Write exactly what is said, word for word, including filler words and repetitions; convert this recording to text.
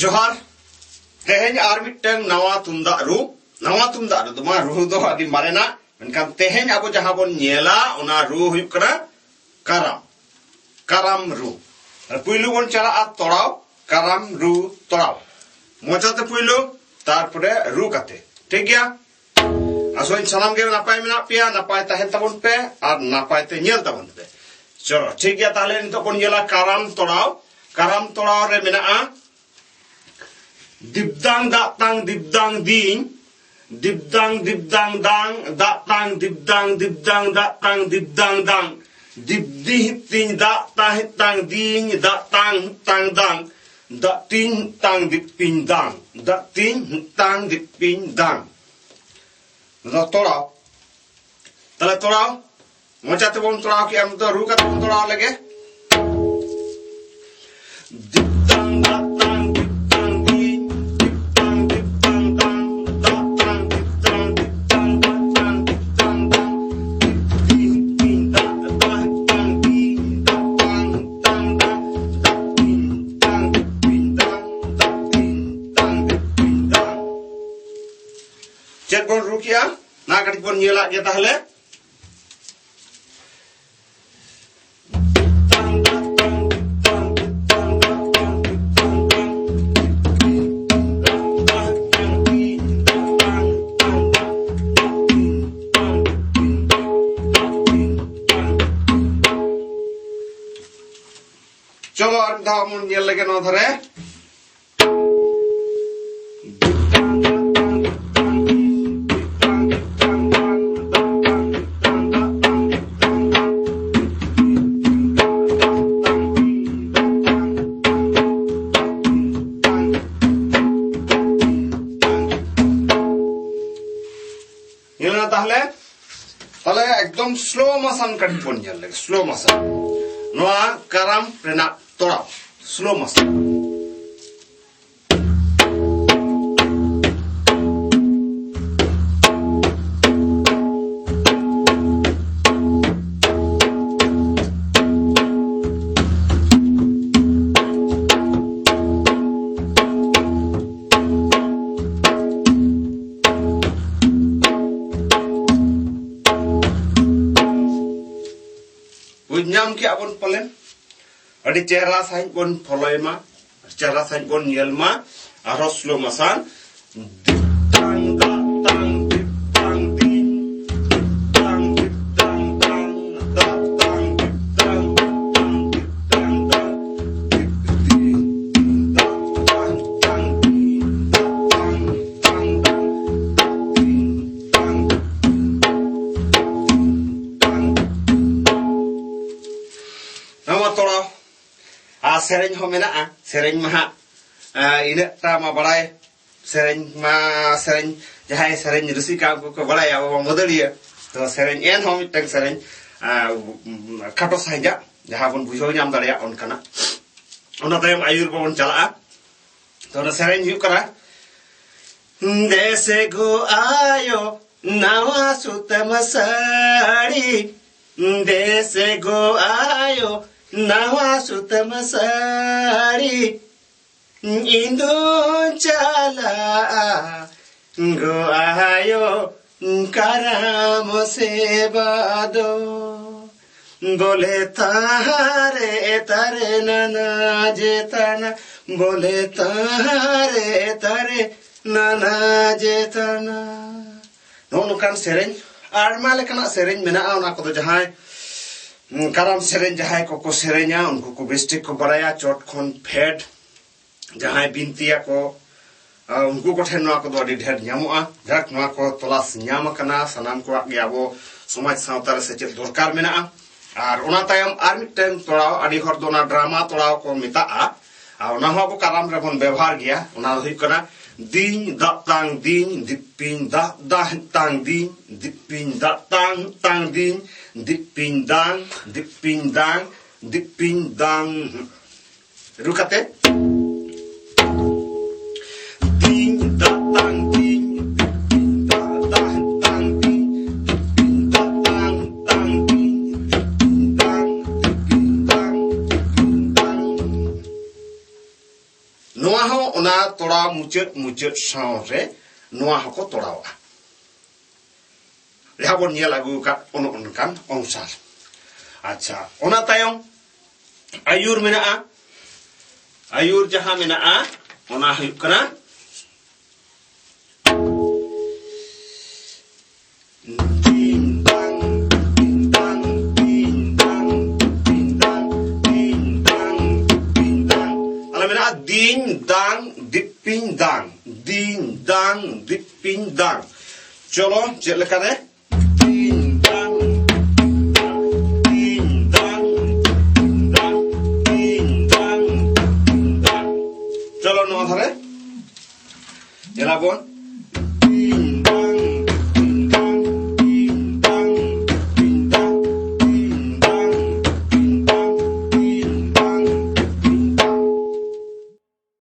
ᱡᱚᱦᱟᱨ᱾ ᱛᱮᱦᱮᱧ ᱟᱨ ᱢᱤᱫᱴᱟᱝ ᱱᱟᱣᱟ ᱛᱩᱢᱫᱟᱜ ᱨᱩ, ᱱᱟᱣᱟ ᱛᱩᱢᱫᱟᱜ ᱨᱩ ᱫᱚ ᱵᱟᱝ, ᱨᱩ ᱫᱚ ᱟᱹᱰᱤ ᱢᱟᱨᱮᱱᱟᱜ, ᱢᱮᱱᱠᱷᱟᱱ ᱛᱮᱦᱮᱧ ᱟᱵᱚ ᱡᱟᱦᱟᱸ ᱵᱚᱱ ᱧᱮᱞᱟ, ᱚᱱᱟ ᱨᱩ ᱦᱩᱭᱩᱜ ᱠᱟᱱᱟ ᱠᱟᱨᱟᱢ, ᱠᱟᱨᱟᱢ ᱨᱩ᱾ ᱟᱨ ᱯᱩᱭᱞᱩ ᱵᱚᱱ ᱪᱟᱞᱟᱜᱼᱟ ᱛᱚᱲᱟᱣ, ᱠᱟᱨᱟᱢ ᱨᱩ ᱛᱚᱲᱟᱣ᱾ ᱢᱚᱪᱟᱛᱮ ᱯᱩᱭᱞᱩ, ᱛᱟᱨᱯᱚᱨᱮ ᱨᱩ ᱠᱟᱛᱮ᱾ ᱴᱷᱤᱠ ᱜᱮᱭᱟ? ᱟᱥᱚᱜ ᱟᱹᱧ ᱥᱟᱱᱟᱢ ᱜᱮ ᱱᱟᱯᱟᱭ ᱢᱮᱱᱟᱜ ᱯᱮᱭᱟ, ᱱᱟᱯᱟᱭ ᱛᱟᱦᱮᱱ ᱛᱟᱵᱚᱱ ᱯᱮ ᱟᱨ ᱱᱟᱯᱟᱭ ᱛᱮ ᱧᱮᱞ ᱛᱟᱵᱚᱱ ᱯᱮ᱾ ᱪᱚᱞᱚ, ᱴᱷᱤᱠ ᱜᱮᱭᱟ, ᱛᱟᱦᱞᱮ ᱱᱤᱛᱚᱜ ᱵᱚᱱ ᱧᱮᱞᱟ ᱠᱟᱨᱟᱢ ᱛᱚᱲᱟᱣ᱾ ᱠᱟᱨᱟᱢ ᱛᱚᱲᱟᱣ ᱨᱮ ᱢᱮᱱᱟᱜᱼᱟ ᱫᱤᱯᱫᱟᱝ ᱫᱟᱜ ᱛᱟᱝ ᱫᱤᱯᱫᱟᱝ ᱫᱤᱧ, ᱫᱤᱯᱫᱟᱝ ᱫᱤᱯᱫᱟᱝ ᱫᱟᱝ, ᱫᱟᱜ ᱛᱟᱝ ᱫᱤᱯᱫᱟᱝ ᱫᱤᱯᱫᱟᱝ, ᱫᱟᱜ ᱛᱟᱝ ᱫᱤᱯᱫᱟᱝ ᱫᱟᱝ, ᱫᱤᱯᱫᱤ ᱦᱤᱛᱤᱧ ᱫᱟᱜ ᱛᱟᱝ ᱦᱤᱛᱟᱝ ᱫᱤᱧ, ᱫᱟᱜ ᱛᱟᱝ ᱦᱤᱛᱟᱝ ᱫᱟᱝ, ᱫᱟᱜ ᱛᱤᱧ ᱦᱤᱛᱟᱝ ᱫᱤᱯᱤᱧ ᱫᱟᱝ, ᱫᱟᱜ ᱛᱤᱧ ᱦᱤᱛᱟᱝ ᱫᱤᱯᱤᱧ ᱫᱟᱝ᱾ ᱱᱚᱣᱟ ᱫᱚ ᱛᱚᱲᱟᱣ᱾ ᱛᱟᱦᱞᱮ ᱛᱚᱲᱟᱣ, ᱢᱚᱪᱟ ᱛᱮᱵᱚᱱ ᱛᱚᱲᱟᱣ ᱠᱮᱜᱼᱟ, ᱱᱤᱛᱚᱜ ᱨᱩ ᱠᱟᱛᱮ ᱵᱚᱱ ᱛᱚᱲᱟᱣ ᱞᱮᱜᱮ᱾ ᱫᱤᱯᱛᱟᱝ ᱫᱟᱛᱟᱝ ᱫᱤᱯᱛᱟᱝ ᱫᱤ, ᱫᱤᱯᱛᱟᱝ ᱫᱤᱯᱛᱟᱝ ᱫᱟᱝ, ᱫᱟᱛᱟᱝ ᱫᱤᱯᱛᱟᱝ ᱫᱤᱯᱛᱟᱝ ᱫᱟᱛᱟᱝ ᱫᱤᱯᱛᱟᱝ ᱫᱟᱝ, ᱫᱤᱯᱛᱤᱝ ᱫᱟᱜ ᱫᱟᱜ ᱛᱟᱝ ᱫᱤ, ᱫᱟᱛᱟᱝ ᱫᱤᱯᱛᱟᱝ ᱫᱟᱝ, ᱫᱟᱛᱤᱝ ᱫᱟᱝ ᱫᱤᱯᱛᱤᱝ ᱫᱟᱝ, ᱫᱟᱛᱤᱝ ᱫᱟᱝ ᱫᱤᱯᱛᱤᱝ ᱫᱟᱝ᱾ ᱪᱮᱫ ᱵᱚᱱ ᱨᱩ ᱠᱮᱜᱼᱟ? ᱱᱟ ᱠᱟᱹᱴᱤᱡ ᱵᱚᱱ ᱧᱮᱞᱟᱜ ᱜᱮ ᱛᱟᱦᱞᱮ᱾ ᱪᱚᱞᱚ ᱟᱨ ᱢᱤᱫ ᱫᱷᱟᱣ ᱵᱚᱱ ᱧᱮᱞ ᱞᱮᱜᱮ ᱱᱚᱣᱟ ᱫᱷᱟᱨᱮ᱾ ᱧᱮᱞ ᱢᱮ ᱛᱟᱦᱞᱮ, ᱛᱟᱦᱞᱮ ᱮᱠᱫᱚᱢ slow motion ᱠᱟᱹᱴᱤᱡ ᱵᱚᱱ ᱧᱮᱞ ᱞᱮᱜᱮ, slow motion᱾ ᱱᱚᱣᱟ ᱠᱟᱨᱟᱢ ᱨᱮᱱᱟᱜ ᱛᱚᱲᱟᱣ slow motion᱾ ᱵᱩᱡᱽ ᱧᱟᱢ ᱠᱮᱜᱼᱟ ᱵᱚᱱ ᱯᱟᱞᱮᱱ? ᱟᱹᱰᱤ ᱪᱮᱦᱨᱟ ᱥᱟᱺᱦᱤᱡ ᱵᱚᱱ ᱯᱷᱚᱞᱚᱭ ᱢᱟ, ᱪᱮᱦᱨᱟ ᱥᱟᱺᱦᱤᱡ ᱵᱚᱱ ᱧᱮᱞ ᱢᱟ, ᱟᱨᱦᱚᱸ ᱥᱞᱳ ᱢᱳᱥᱚᱱ᱾ ᱫᱤᱯ ᱛᱟᱝ ᱫᱟᱜ ᱛᱟᱝ ᱫᱤᱯ ᱛᱟᱝ ᱫᱤᱧ, ᱫᱤᱯ ᱛᱟᱝ ᱫᱤᱯ ᱛᱟᱝ ᱫᱟᱜ ᱛᱟᱝ ᱫᱤᱯ ᱛᱟᱝ ᱫᱤᱯ ᱛᱟᱝ ᱫᱟᱜ ᱫᱤᱯ ᱫᱤᱧ, ᱫᱤᱯ ᱛᱟᱝ ᱛᱟᱝ ᱫᱤᱧ, ᱫᱤᱯ ᱛᱟᱝ ᱛᱟᱝ ᱫᱟᱜ ᱫᱤᱯ ᱛᱟᱝ ᱫᱤᱯ ᱛᱟᱝ ᱫᱤᱯ ᱛᱟᱝ᱾ ᱱᱚᱣᱟ ᱛᱚᱲᱟᱣ ᱟᱨ ᱥᱮᱨᱮᱧ ᱦᱚᱸ ᱢᱮᱱᱟᱜᱼᱟ᱾ ᱥᱮᱨᱮᱧ ᱢᱟ ᱦᱟᱸᱜ, ᱟ, ᱤᱱᱟᱹᱜ ᱴᱟ ᱢᱟ ᱵᱟᱲᱟᱭ, ᱥᱮᱨᱮᱧ ᱢᱟ, ᱥᱮᱨᱮᱧ, ᱡᱟᱦᱟᱸᱭ ᱥᱮᱨᱮᱧ ᱨᱩᱥᱤᱠᱟ ᱩᱱᱠᱩ ᱠᱚ ᱵᱟᱲᱟᱭᱟ, ᱟᱵᱚ ᱢᱟ ᱢᱟᱹᱫᱟᱹᱲᱤᱭᱟᱹ᱾ ᱛᱚ ᱥᱮᱨᱮᱧ ᱮᱱᱦᱚᱸ ᱢᱤᱫᱴᱟᱝ ᱥᱮᱨᱮᱧ, ᱟ, ᱠᱷᱟᱴᱚ ᱥᱟᱺᱦᱤᱡᱟᱜ, ᱡᱟᱦᱟᱸ ᱵᱚᱱ ᱵᱩᱡᱷᱟᱹᱣ ᱧᱟᱢ ᱫᱟᱲᱮᱭᱟᱜ ᱚᱱᱠᱟᱱᱟᱜ᱾ ᱚᱱᱟ ᱛᱟᱭᱚᱢ ᱟᱹᱭᱩᱨ ᱵᱟᱵᱚᱱ ᱪᱟᱞᱟᱜᱼᱟ᱾ ᱛᱚ ᱚᱱᱟ ᱥᱮᱨᱮᱧ ᱦᱩᱭᱩᱜ ᱠᱟᱱᱟ, ᱫᱮᱥᱮ ᱜᱳ ᱟᱭᱳ ᱱᱟᱣᱟ ᱥᱩᱛᱟᱹᱢ ᱥᱟᱹᱲᱤ, ᱫᱮᱥᱮ ᱜᱳ ᱟᱭᱳ ᱱᱟᱣᱟ ᱥᱩᱛᱟᱹᱢ ᱥᱟᱹᱲᱤ, ᱤᱧ ᱫᱩᱧ ᱪᱟᱞᱟᱜᱼᱟ ᱜᱳ ᱟᱭᱳ ᱠᱟᱨᱟᱢ ᱥᱮᱵᱟ ᱫᱚ᱾ ᱵᱚᱞᱮ ᱛᱟᱦᱟᱨᱮ ᱛᱟᱨᱮ ᱱᱟᱱᱟ ᱡᱮᱛᱟᱱᱟ, ᱵᱚᱞᱮ ᱛᱟᱦᱟᱨᱮ ᱛᱟᱨᱮ ᱱᱟᱱᱟ ᱡᱮᱛᱟᱱᱟ᱾ ᱱᱚᱜᱼᱚ ᱱᱚᱝᱠᱟᱱ ᱥᱮᱨᱮᱧ, ᱟᱭᱢᱟ ᱞᱮᱠᱟᱱᱟᱜ ᱥᱮᱨᱮᱧ ᱢᱮᱱᱟᱜᱼᱟ᱾ ᱚᱱᱟ ᱠᱚᱫᱚ ᱡᱟᱦᱟᱸᱭ, ᱩᱸ, ᱠᱟᱨᱟᱢ ᱥᱮᱨᱮᱧ ᱡᱟᱦᱟᱸᱭ ᱠᱚᱠᱚ ᱥᱮᱨᱮᱧᱟ, ᱩᱱᱠᱩ ᱠᱚ ᱵᱮᱥᱴᱷᱤᱠ ᱠᱚ ᱵᱟᱲᱟᱭᱟ᱾ ᱪᱚᱴ ᱠᱷᱚᱱ ᱯᱷᱮᱰ ᱡᱟᱦᱟᱸᱭ ᱵᱤᱱᱛᱤᱭᱟᱠᱚ, ᱟ, ᱩᱱᱠᱩ ᱠᱚᱴᱷᱮᱱ ᱱᱚᱣᱟ ᱠᱚᱫᱚ ᱟᱹᱰᱤ ᱰᱷᱮᱨ ᱧᱟᱢᱚᱜᱼᱟ᱾ ᱡᱟᱠ, ᱱᱚᱣᱟ ᱠᱚ ᱛᱚᱞᱟᱥ ᱧᱟᱢ ᱟᱠᱟᱱᱟ᱾ ᱥᱟᱱᱟᱢ ᱠᱚᱣᱟᱜ ᱜᱮ ᱟᱵᱚ ᱥᱚᱢᱟᱡᱽ ᱥᱟᱶᱛᱟ ᱨᱮ ᱥᱮᱪᱮᱫ ᱫᱚᱨᱠᱟᱨ ᱢᱮᱱᱟᱜᱼᱟ᱾ ᱟᱨ ᱚᱱᱟ ᱛᱟᱭᱚᱢ ᱟᱨ ᱢᱤᱫᱴᱮᱱ ᱛᱚᱲᱟᱣ, ᱟᱹᱰᱤ ᱦᱚᱲ ᱫᱚ ᱚᱱᱟ ᱰᱨᱟᱢᱟ ᱛᱚᱲᱟᱣ ᱠᱚ ᱢᱮᱛᱟᱜᱼᱟ, ᱟᱨ ᱚᱱᱟ ᱦᱚᱸ ᱟᱵᱚ ᱠᱟᱨᱟᱢ ᱨᱮᱵᱚᱱ ᱵᱮᱵᱚᱦᱟᱨ ᱜᱮᱭᱟ᱾ ᱚᱱᱟ ᱫᱚ ᱦᱩᱭᱩᱜ ᱠᱟᱱᱟ, ᱫᱤᱧ ᱫᱟᱜ ᱛᱟᱝ ᱫᱤᱧ, ᱫᱤᱯᱤᱧ ᱫᱟᱜ ᱫᱟᱜ ᱛᱟᱝ ᱫᱤᱧ, ᱫᱤᱯᱤᱧ ᱫᱟᱜ ᱛᱟᱝ ᱛᱟᱝ ᱫᱤᱧ, ᱫᱤᱯᱤᱧ ᱫᱟᱝ, ᱫᱤᱯᱤᱧ ᱫᱟᱝ, ᱫᱤᱯᱤᱧ ᱫᱟᱝ᱾ ᱨᱩ ᱠᱟᱛᱮ᱾ ᱫᱤᱧ ᱫᱟᱜ ᱛᱟᱝ ᱫᱤᱧ, ᱫᱤᱯᱤᱧ ᱫᱟᱜ ᱫᱟᱜ ᱛᱟᱝ ᱫᱤᱧ, ᱫᱤᱯᱤᱧ ᱫᱟᱜ ᱛᱟᱝ ᱛᱟᱝ ᱫᱤᱧ, ᱫᱤᱯᱤᱧ ᱫᱟᱝ, ᱫᱤᱯᱤᱧ ᱫᱟᱝ, ᱫᱤᱯᱤᱧ ᱫᱟᱝ᱾ ᱱᱚᱣᱟ ᱦᱚᱸ ᱚᱱᱟ ᱛᱚᱲᱟᱣ ᱢᱩᱪᱟᱹᱫ, ᱢᱩᱪᱟᱹᱫ ᱥᱟᱶ ᱨᱮ ᱱᱚᱣᱟ ᱦᱚᱸᱠᱚ ᱛᱚᱲᱟᱣᱟ᱾ ᱡᱟᱦᱟᱸ ᱵᱚᱱ ᱧᱮᱞ ᱟᱹᱜᱩ ᱟᱠᱟᱫ ᱚᱱ-, ᱚᱱᱠᱟᱱ ᱚᱱᱩᱥᱟᱨ᱾ ᱟᱪᱪᱷᱟ, ᱚᱱᱟ ᱛᱟᱭᱚᱢ ᱟᱹᱭᱩᱨ ᱢᱮᱱᱟᱜᱼᱟ᱾ ᱟᱹᱭᱩᱨ ᱡᱟᱦᱟᱸ ᱢᱮᱱᱟᱜᱼᱟ, ᱚᱱᱟ ᱦᱩᱭᱩᱜ ᱠᱟᱱᱟ ᱫᱤᱱ ᱫᱟᱝ, ᱫᱤᱱ ᱫᱟᱝ, ᱫᱤᱱ ᱫᱟᱝ, ᱫᱤᱱ ᱫᱟᱝ, ᱫᱤᱱ ᱫᱟᱝ, ᱫᱤᱱ ᱫᱟᱝ᱾ ᱟᱞᱮ ᱢᱮᱱᱟᱜᱼᱟ ᱫᱤᱱ ᱫᱟᱝ ᱫᱤᱯᱤᱧ ᱫᱟᱝ, ᱫᱤᱱ ᱫᱟᱝ ᱫᱤᱯᱤᱧ ᱫᱟᱝ᱾ ᱪᱚᱞᱚ, ᱪᱮᱫ ᱞᱮᱠᱟᱨᱮ?